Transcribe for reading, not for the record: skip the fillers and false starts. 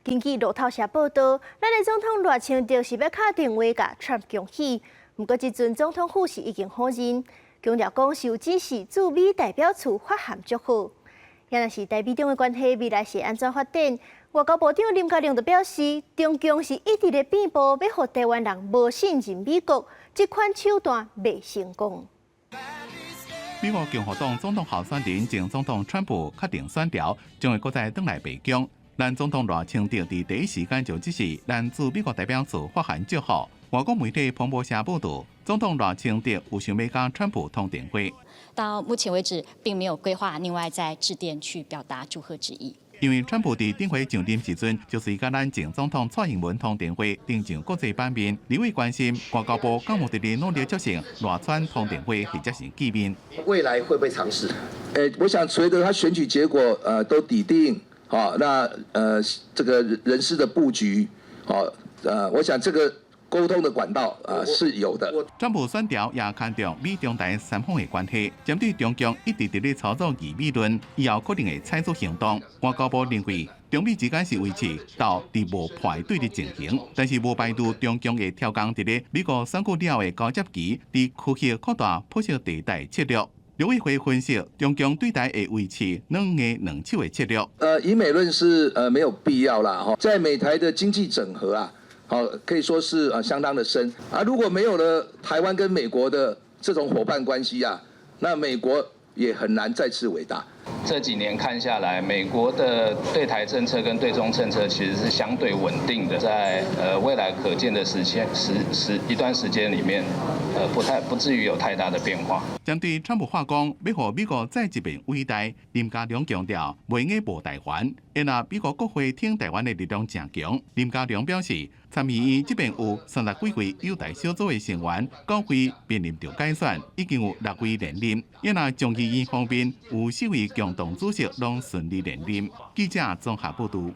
根據路透社報道，咱的總統賴清德是欲敲電話共川普恭喜，毋過這陣總統府是已經否認，強調講是有指示駐美代表處發函祝賀。也若是台美中的關係未來是按怎發展？外交部長林佳龍就表示，中共是一直咧變步，欲予台灣人無信任美國，這款手段袂成功。美國共和黨總統候選人前總統川普確定選調，將會閣再轉來白宮。咱總統賴清德佇第一時間就指示咱駐美國代表處發函祝賀。外國媒體彭博社報道，總統賴清德有想欲佮川普通電話。到目前為止，並沒有規劃另外再致電去表達祝賀之意。因為川普佇頂回上任時陣，就是佮咱前總統蔡英文通電話，登上國際版面。立委關心外交部敢有佇咧努力促成賴川通電話或者是見面。未來會不會嘗試？我想隨着他選舉結果，都底定，好，那這個人事的布局，好，我想這個溝通的管道啊是有的。川普選調也牽動美中台三方的關係，針對中共一直佇咧操作疑美論，以後可能會採取行動。外交部認為，中美之間是維持鬥佇無破對的情形，但是無排除中共會調工佇咧美國選舉了後的交接期，佇區域擴大灰色地帶策略。陸委會分析，中共對台會維持軟硬兩手的策略。疑美論是沒有必要啦，哈，在美台的經濟整合啊，好，可以說是相當的深啊。如果沒有了台灣跟美國的這種夥伴關係啊，那美國也很難再次偉大。這幾年看下來，美國的對台政策跟對中政策其實是相對穩定的，在未來可見的時間時時一段時間裡面，不至於有太大的變化。針對川普話講，欲予美國再一遍偉大，林佳龍強調，袂用得無台灣。因為美國國會挺台灣的力量誠強。林佳龍表示，參議院這邊有30幾位友台小組的成員，九位面臨著改選，已經有六位連任。因為眾議院方面有四位共同主席攏順利連任。記者綜合報道。